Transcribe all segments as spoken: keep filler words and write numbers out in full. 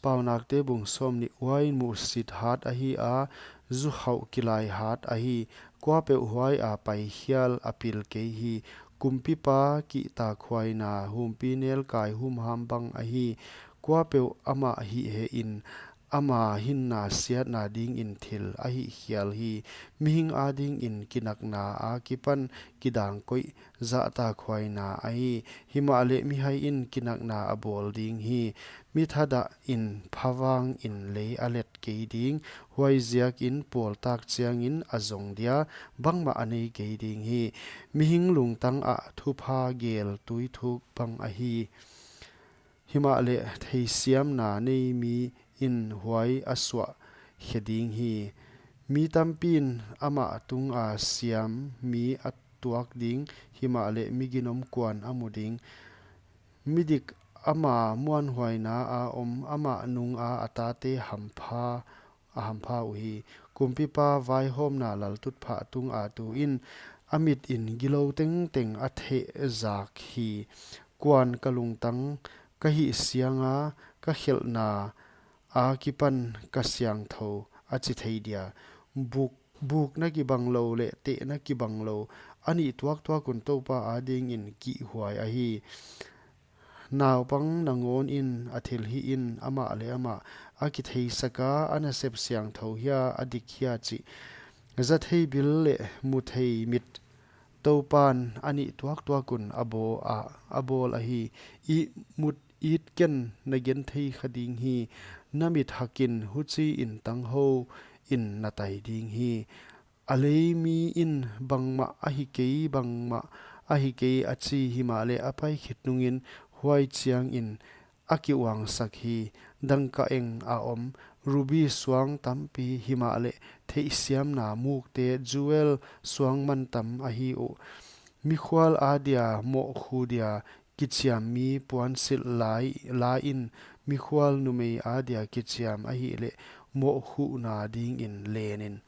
Paunakte bung sawmnih. Uain muhsit hat ahi a, zu khauh kilai hat ahi. Kuapeuh huai a pai hial a pil kei hi. Kumpipa kihtakhuaina humpinelkai humham bang ahi. Kuapeuh amah hihhehin ama hinna siatna dingin thil a hihkhial hi. Mihing adingin kinakna akipan kidang koih zahtakhuaina ahi. Himahleh mihaiin kinakna a bawl ding hi. Mi thadahin phavangin lei a let kei ding. Huaiziakin pawltak chiangin a zong dia, bangmah a nei kei ding hi. Mihing lungtang ah thupha gel tuithuk bang ahi. Himahleh theisiamna nei miin huai a suah khe ding hi. Mi tampiin amah tunga siam mi a tuak ding, himahleh mi ginom kuan a mu ding. Midik ama muanhuaina a om, ama nunga a tate hampha, a hampha uhi. Kumpipa vaihawmna laltutphah tunga tuin a mitin gilou tengteng a thehzak hi. Kuan ka lungtang ka hihsianga ka khelhna akipan ka siangthou a chi thei dia. Buk, bukna kibanglou leh tehna kibanglou a nih tuaktuakun Toupa adingin kihhuai ahi. Naupang nangawnin a thilhihin amah leh amah a kitheisaka a nasep siangthou hia a dik hia chih zathei bil leh muthei mit Toupan a nih tuaktuakun a bawl a, a bawl ahi. Ihmut it ken na genthei kha ding hi. Na mit hakin huchiin tanghou in na tai ding hi. A lei miin bangmah ahi kei, bangmah ahi kei a chi, himahleh a pai khit nungin huai chiangin a kiuangsak hi. Dangka eng a om, rubi suang tampi, himahleh theihsiamna mukte jewel suang mantam ahi uh. Mikhual adia mohkhu dia kichiam mi puansilh lai, lain, mikhual numei adia kichiam ahihleh mohkhuhna dingin lenin.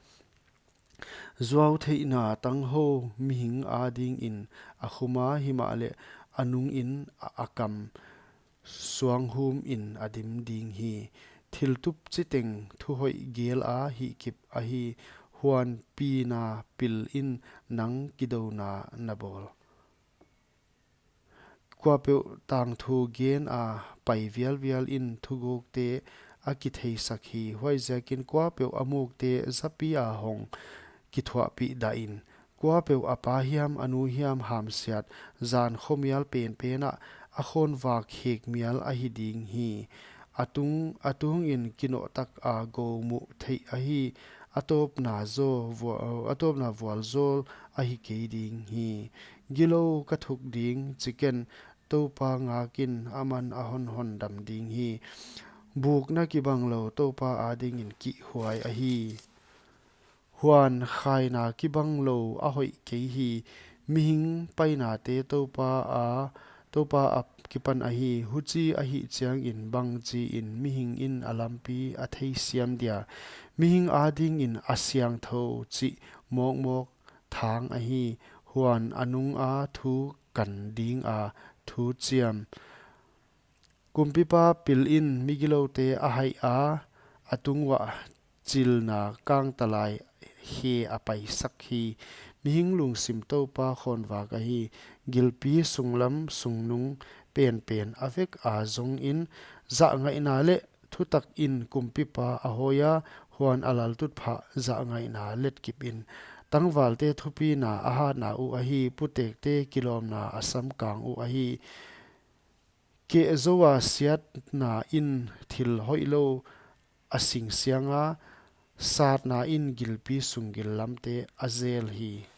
Zuautheihna tanghou mihing adingin a khuma, himahleh a nungin a, a kam suanghumin a dim ding hi. Thiltup chiteng thuhoih gela hihkip ahi. Huan pina pilin nang kidouna na bawl. Kuapeuh tangthu gena pai vialvialin thugukte a kitheisak hi. Huaiziakin kuapeuh a mukte zapia hong kithuahpih dahin. Kuapeuh a pa hiam a nu hiam hamsiat zan khomial penpenah a khonvak hekmial ahi ding hi. A tung, a tungin kinohtaka gou muh theih ahi. A tawpna zaw vua-, a tawpna vualzawl ahi kei ding hi. Gilou ka thuk ding chi ken, Toupa ngakin aman a honhon dam ding hi. Bukna kibanglou Toupa adingin kihhuai ahi. Huan khaina kibanglou a hoih kei hi. Mihing painate Toupa a, Toupa akipan ahi. Huchi ahih chiangin bangchiin mihingin a lampi a theisiam dia. Mihing adingin a siangthou chih mawkmawk thang ahi. Huan a nunga thu kan dinga thu chiam. Kumpipa pilin migiloute a haiha, a tunguah chilna kangtalai he a paisak hi. Mihing lungsim Toupa khonvak ahi. Gilpi sunglam sungnung penpen a veka zongin zahngaihna leh thutakin kumpipa a hoiha, huan a laltutphah zahngaihna letkipin. Tangvalte thupina a hatna uh ahi, putekte kilawmna a samkang uh ahi. Kehzoua siatnain thil hoihlou a singsianga, satnain gilpi sunggil lamte a zel hi.